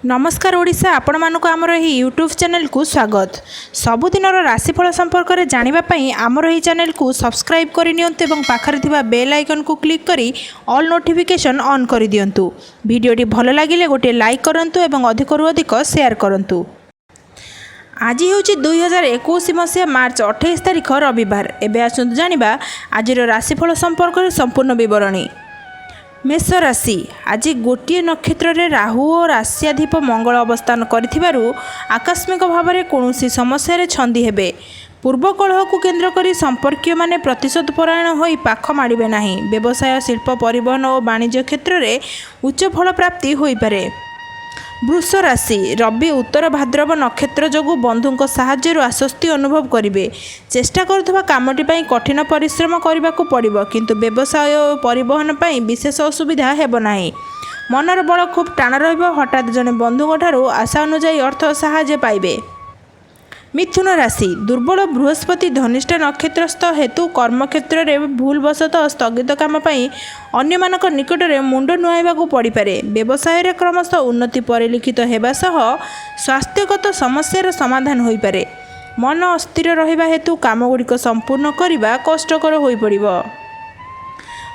ନମସ୍କାର ଓଡ଼ିଶା, ଆପଣମାନଙ୍କୁ ଆମର ଏହି ୟୁଟ୍ୟୁବ୍ ଚ୍ୟାନେଲକୁ ସ୍ୱାଗତ। ସବୁଦିନର ରାଶିଫଳ ସମ୍ପର୍କରେ ଜାଣିବା ପାଇଁ ଆମର ଏହି ଚ୍ୟାନେଲକୁ ସବସ୍କ୍ରାଇବ୍ କରିନିଅନ୍ତୁ ଏବଂ ପାଖରେ ଥିବା ବେଲ୍ ଆଇକନ୍କୁ କ୍ଲିକ୍ କରି ଅଲ୍ ନୋଟିଫିକେସନ୍ ଅନ୍ କରିଦିଅନ୍ତୁ। ଭିଡ଼ିଓଟି ଭଲ ଲାଗିଲେ ଗୋଟିଏ ଲାଇକ୍ କରନ୍ତୁ ଏବଂ ଅଧିକରୁ ଅଧିକ ସେୟାର କରନ୍ତୁ। ଆଜି ହେଉଛି 2021 ମସିହା ମାର୍ଚ୍ଚ 28 ତାରିଖ, ରବିବାର। ଏବେ ଆସନ୍ତୁ ଜାଣିବା ଆଜିର ରାଶିଫଳ ସମ୍ପର୍କରେ ସମ୍ପୂର୍ଣ୍ଣ ବିବରଣୀ। ମେଷ ରାଶି। ଆଜି ଗୋଟିଏ ନକ୍ଷତ୍ରରେ ରାହୁ ଓ ରାଶ୍ୟାଧିପ ମଙ୍ଗଳ ଅବସ୍ଥାନ କରିଥିବାରୁ ଆକସ୍ମିକ ଭାବରେ କୌଣସି ସମସ୍ୟାରେ ଛନ୍ଦି ହେବେ। ପୂର୍ବ କଳହକୁ କେନ୍ଦ୍ର କରି ସମ୍ପର୍କୀୟମାନେ ପ୍ରତିଶୋଧ ପରାୟଣ ହୋଇ ପାଖ ମାଡ଼ିବେ ନାହିଁ। ବ୍ୟବସାୟ, ଶିଳ୍ପ, ପରିବହନ ଓ ବାଣିଜ୍ୟ କ୍ଷେତ୍ରରେ ଉଚ୍ଚ ଫଳ ପ୍ରାପ୍ତି ହୋଇପାରେ। ବୃଷ ରାଶି। ରବି ଉତ୍ତର ଭାଦ୍ରବ ନକ୍ଷତ୍ର ଯୋଗୁଁ ବନ୍ଧୁଙ୍କ ସାହାଯ୍ୟରୁ ଆଶ୍ୱସ୍ତି ଅନୁଭବ କରିବେ। ଚେଷ୍ଟା କରୁଥିବା କାମଟି ପାଇଁ କଠିନ ପରିଶ୍ରମ କରିବାକୁ ପଡ଼ିବ, କିନ୍ତୁ ବ୍ୟବସାୟ ଓ ପରିବହନ ପାଇଁ ବିଶେଷ ଅସୁବିଧା ହେବ ନାହିଁ। ମନର ବଳ ଖୁବ୍ ଟାଣ ରହିବ। ହଠାତ୍ ଜଣେ ବନ୍ଧୁଙ୍କଠାରୁ ଆଶା ଅନୁଯାୟୀ ଅର୍ଥ ସାହାଯ୍ୟ ପାଇବେ। ମିଥୁନ ରାଶି। ଦୁର୍ବଳ ବୃହସ୍ପତି ଧନିଷ୍ଠା ନକ୍ଷତ୍ରସ୍ଥ ହେତୁ କର୍ମକ୍ଷେତ୍ରରେ ଭୁଲବଶତଃ ସ୍ଥଗିତ କାମ ପାଇଁ ଅନ୍ୟମାନଙ୍କ ନିକଟରେ ମୁଣ୍ଡ ନୁଆଇବାକୁ ପଡ଼ିପାରେ। ବ୍ୟବସାୟରେ କ୍ରମଶଃ ଉନ୍ନତି ପରିଲକ୍ଷିତ ହେବା ସହ ସ୍ୱାସ୍ଥ୍ୟଗତ ସମସ୍ୟାର ସମାଧାନ ହୋଇପାରେ। ମନ ଅସ୍ଥିର ରହିବା ହେତୁ କାମଗୁଡ଼ିକ ସମ୍ପୂର୍ଣ୍ଣ କରିବା କଷ୍ଟକର ହୋଇପଡ଼ିବ।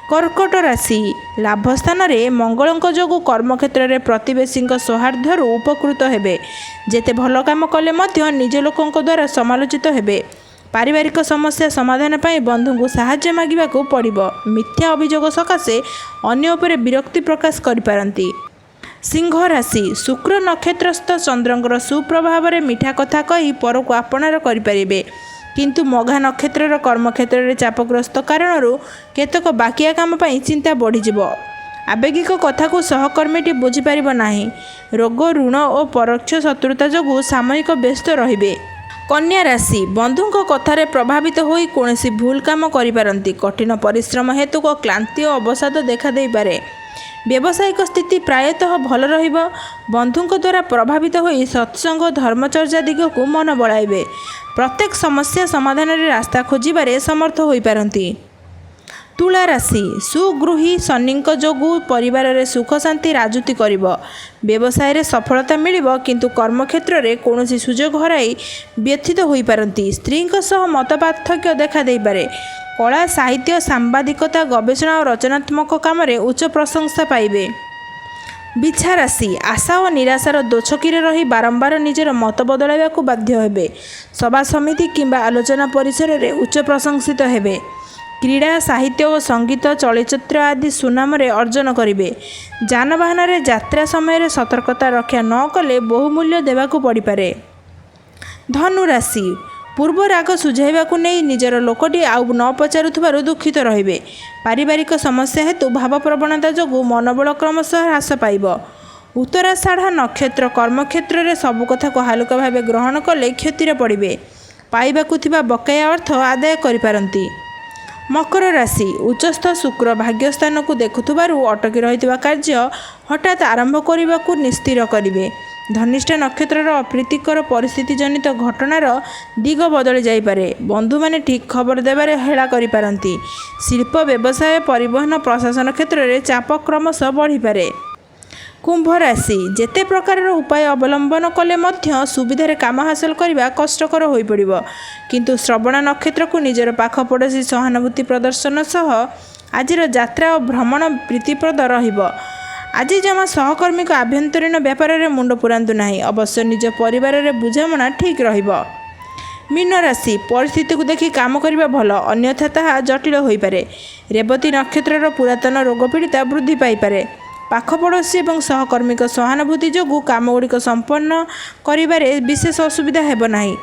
କର୍କଟ ରାଶି। ଲାଭ ସ୍ଥାନରେ ମଙ୍ଗଳଙ୍କ ଯୋଗୁଁ କର୍ମକ୍ଷେତ୍ରରେ ପ୍ରତିବେଶୀଙ୍କ ସୌହାର୍ଦ୍ଦ୍ୟରୁ ଉପକୃତ ହେବେ। ଯେତେ ଭଲ କାମ କଲେ ମଧ୍ୟ ନିଜ ଲୋକଙ୍କ ଦ୍ୱାରା ସମାଲୋଚିତ ହେବେ। ପାରିବାରିକ ସମସ୍ୟା ସମାଧାନ ପାଇଁ ବନ୍ଧୁଙ୍କୁ ସାହାଯ୍ୟ ମାଗିବାକୁ ପଡ଼ିବ। ମିଥ୍ୟା ଅଭିଯୋଗ ସକାଶେ ଅନ୍ୟ ଉପରେ ବିରକ୍ତି ପ୍ରକାଶ କରିପାରନ୍ତି। ସିଂହ ରାଶି। ଶୁକ୍ର ନକ୍ଷତ୍ରସ୍ଥ ଚନ୍ଦ୍ରଙ୍କର ସୁପ୍ରଭାବରେ ମିଠା କଥା କହି ପରକୁ ଆପଣାର କରିପାରିବେ। କିନ୍ତୁ ମଘା ନକ୍ଷତ୍ରର କର୍ମକ୍ଷେତ୍ରରେ ଚାପଗ୍ରସ୍ତ କାରଣରୁ କେତେକ ବାକିଆ କାମ ପାଇଁ ଚିନ୍ତା ବଢ଼ିଯିବ। ଆବେଗିକ କଥାକୁ ସହକର୍ମୀଟି ବୁଝିପାରିବ ନାହିଁ। ରୋଗ, ଋଣ ଓ ପରୋକ୍ଷ ଶତ୍ରୁତା ଯୋଗୁଁ ସାମୟିକ ବ୍ୟସ୍ତ ରହିବେ। କନ୍ୟା ରାଶି। ବନ୍ଧୁଙ୍କ କଥାରେ ପ୍ରଭାବିତ ହୋଇ କୌଣସି ଭୁଲ କାମ କରିପାରନ୍ତି। କଠିନ ପରିଶ୍ରମ ହେତୁକ କ୍ଳାନ୍ତି ଓ ଅବସାଦ ଦେଖାଦେଇପାରେ। ବ୍ୟବସାୟିକ ସ୍ଥିତି ପ୍ରାୟତଃ ଭଲ ରହିବ। ବନ୍ଧୁଙ୍କ ଦ୍ୱାରା ପ୍ରଭାବିତ ହୋଇ ସତ୍ସଙ୍ଗ, ଧର୍ମଚର୍ଚ୍ଚା ଦିଗକୁ ମନ ବଳାଇବେ। ପ୍ରତ୍ୟେକ ସମସ୍ୟା ସମାଧାନରେ ରାସ୍ତା ଖୋଜିବାରେ ସମର୍ଥ ହୋଇପାରନ୍ତି। ତୁଳା ରାଶି। ସୁଗୃହୀ ଶନିଙ୍କ ଯୋଗୁଁ ପରିବାରରେ ସୁଖ ଶାନ୍ତି ରାଜୁତି କରିବ। ବ୍ୟବସାୟରେ ସଫଳତା ମିଳିବ, କିନ୍ତୁ କର୍ମକ୍ଷେତ୍ରରେ କୌଣସି ସୁଯୋଗ ହରାଇ ବ୍ୟଥିତ ହୋଇପାରନ୍ତି। ସ୍ତ୍ରୀଙ୍କ ସହ ମତପାର୍ଥକ୍ୟ ଦେଖାଦେଇପାରେ। କଳା, ସାହିତ୍ୟ, ସାମ୍ବାଦିକତା, ଗବେଷଣା ଓ ରଚନାତ୍ମକ କାମରେ ଉଚ୍ଚ ପ୍ରଶଂସା ପାଇବେ। ବିଛା ରାଶି। ଆଶା ଓ ନିରାଶାର ଦୋଛକିରେ ରହି ବାରମ୍ବାର ନିଜର ମତ ବଦଳାଇବାକୁ ବାଧ୍ୟ ହେବେ। ସଭା ସମିତି କିମ୍ବା ଆଲୋଚନା ପରିସରରେ ଉଚ୍ଚ ପ୍ରଶଂସିତ ହେବେ। କ୍ରୀଡ଼ା, ସାହିତ୍ୟ ଓ ସଙ୍ଗୀତ, ଚଳଚ୍ଚିତ୍ର ଆଦି ସୁନାମରେ ଅର୍ଜନ କରିବେ। ଯାନବାହନରେ ଯାତ୍ରା ସମୟରେ ସତର୍କତା ରକ୍ଷା ନ କଲେ ବହୁମୂଲ୍ୟ ଦେବାକୁ ପଡ଼ିପାରେ। ଧନୁ ରାଶି। ପୂର୍ବ ରାଗ ସୁଝାଇବାକୁ ନେଇ ନିଜର ଲୋକଟି ଆଉ ନ ପଚାରୁଥିବାରୁ ଦୁଃଖିତ ରହିବେ। ପାରିବାରିକ ସମସ୍ୟା ହେତୁ ଭାବପ୍ରବଣତା ଯୋଗୁଁ ମନୋବଳ କ୍ରମଶଃ ହ୍ରାସ ପାଇବ। ଉତ୍ତରାଷାଢ଼ା ନକ୍ଷତ୍ର କର୍ମକ୍ଷେତ୍ରରେ ସବୁ କଥାକୁ ହାଲୁକା ଭାବେ ଗ୍ରହଣ କଲେ କ୍ଷତିରେ ପଡ଼ିବେ। ପାଇବାକୁ ଥିବା ବକେୟା ଅର୍ଥ ଆଦାୟ କରିପାରନ୍ତି। ମକର ରାଶି। ଉଚ୍ଚସ୍ଥ ଶୁକ୍ର ଭାଗ୍ୟସ୍ଥାନକୁ ଦେଖୁଥିବାରୁ ଅଟକି ରହିଥିବା କାର୍ଯ୍ୟ ହଠାତ୍ ଆରମ୍ଭ କରିବାକୁ ସ୍ଥିର କରିବେ। ଧନିଷ୍ଠା ନକ୍ଷତ୍ରର ଅପ୍ରୀତିକର ପରିସ୍ଥିତିଜନିତ ଘଟଣାର ଦିଗ ବଦଳି ଯାଇପାରେ। ବନ୍ଧୁମାନେ ଠିକ୍ ଖବର ଦେବାରେ ହେଳା କରିପାରନ୍ତି। ଶିଳ୍ପ, ବ୍ୟବସାୟ, ପରିବହନ, ପ୍ରଶାସନ କ୍ଷେତ୍ରରେ ଚାପ କ୍ରମଶଃ ବଢ଼ିପାରେ। କୁମ୍ଭ ରାଶି। ଯେତେ ପ୍ରକାରର ଉପାୟ ଅବଲମ୍ବନ କଲେ ମଧ୍ୟ ସୁବିଧାରେ କାମ ହାସଲ କରିବା କଷ୍ଟକର ହୋଇପଡ଼ିବ। କିନ୍ତୁ ଶ୍ରବଣ ନକ୍ଷତ୍ରକୁ ନିଜର ପାଖ ପଡ଼ୋଶୀ ସହାନୁଭୂତି ପ୍ରଦର୍ଶନ ସହ ଆଜିର ଯାତ୍ରା ଓ ଭ୍ରମଣ ପ୍ରୀତିପ୍ରଦ ରହିବ। ଆଜି ଜମା ସହକର୍ମୀଙ୍କ ଆଭ୍ୟନ୍ତରୀଣ ବ୍ୟାପାରରେ ମୁଣ୍ଡ ପୁରାନ୍ତୁ ନାହିଁ। ଅବଶ୍ୟ ନିଜ ପରିବାରରେ ବୁଝାମଣା ଠିକ୍ ରହିବ। ମୀନ ରାଶି। ପରିସ୍ଥିତିକୁ ଦେଖି କାମ କରିବା ଭଲ, ଅନ୍ୟଥା ତାହା ଜଟିଳ ହୋଇପାରେ। ରେବତୀ ନକ୍ଷତ୍ରର ପୁରାତନ ରୋଗ ପୀଡ଼ିତା ବୃଦ୍ଧି ପାଇପାରେ। ପାଖ ପଡ଼ୋଶୀ ଏବଂ ସହକର୍ମୀଙ୍କ ସହାନୁଭୂତି ଯୋଗୁଁ କାମଗୁଡ଼ିକ ସମ୍ପନ୍ନ କରିବାରେ ବିଶେଷ ଅସୁବିଧା ହେବ ନାହିଁ।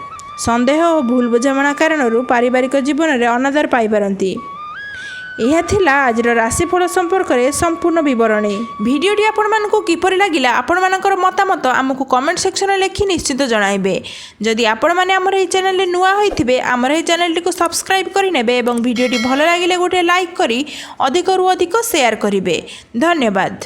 ସନ୍ଦେହ ଓ ଭୁଲ ବୁଝାମଣା କାରଣରୁ ପାରିବାରିକ ଜୀବନରେ ଅନାଦର ପାଇପାରନ୍ତି। ଏହା ଥିଲା ଆଜିର ରାଶିଫଳ ସମ୍ପର୍କରେ ସମ୍ପୂର୍ଣ୍ଣ ବିବରଣୀ। ଭିଡ଼ିଓଟି ଆପଣମାନଙ୍କୁ କିପରି ଲାଗିଲା, ଆପଣମାନଙ୍କର ମତାମତ ଆମକୁ କମେଣ୍ଟ ସେକ୍ସନରେ ଲେଖି ନିଶ୍ଚିତ ଜଣାଇବେ। ଯଦି ଆପଣମାନେ ଆମର ଏହି ଚ୍ୟାନେଲରେ ନୂଆ ହୋଇଥିବେ, ଆମର ଏହି ଚ୍ୟାନେଲଟିକୁ ସବସ୍କ୍ରାଇବ୍ କରିନେବେ ଏବଂ ଭିଡ଼ିଓଟି ଭଲ ଲାଗିଲେ ଗୋଟିଏ ଲାଇକ୍ କରି ଅଧିକରୁ ଅଧିକ ସେୟାର କରିବେ। ଧନ୍ୟବାଦ।